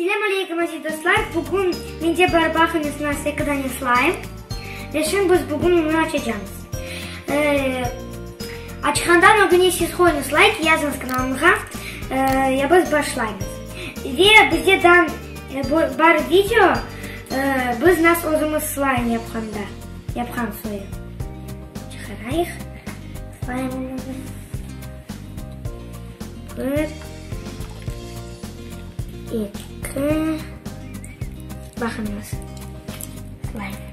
Selâm aleyküm aziz dostlar, bugün mende bar baqıñız nasıl eki dane slaym ve şimdi biz bugün onı açacamız. Açqandan ögüne siz qoyuñız layk, yazıñız kanalımızğa ya biz başlaymız. Ve bizde dan bar video biz nasıl özümiz slaym yapqanda, yapqan soyu. Çıqarayıq slaymımıznı. Bir, eki, baqıñız, slaym.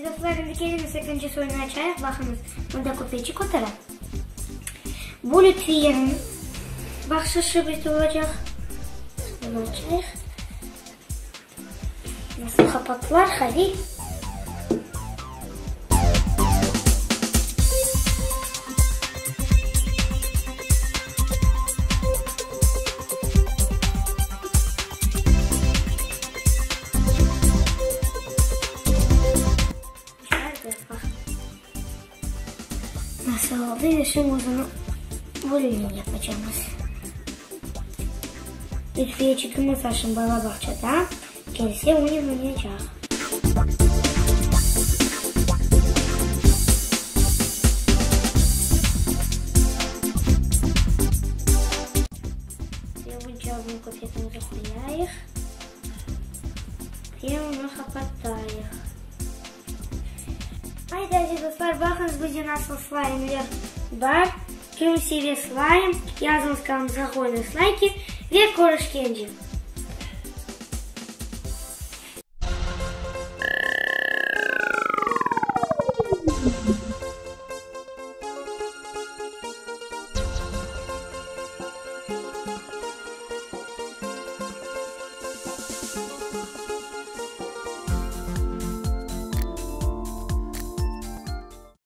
Dostlar, endi keliñiz ekinci soyunı açayıq. Baqıñız, mında köpeçik otura. Bu Lütfiyeniñ bahşışı bizde olacaq. Bunı açayıq. Nasıl qapattılar, hadi. Nasıl oldı ve şimdi bunu böyle yapacağımız. Lütfiyeçigimiz aşın bala bağçada, kelse onen oynayacaq. Ve bu cavını köpetimizi qoyayıq. Ve onı qapatayıq. Haydi aziz dostlar, baqıñız bizde nasıl slaymler bar. Kim seve slaym, yazıñız kanalımızğa qoyuñız layki ve körüşkence.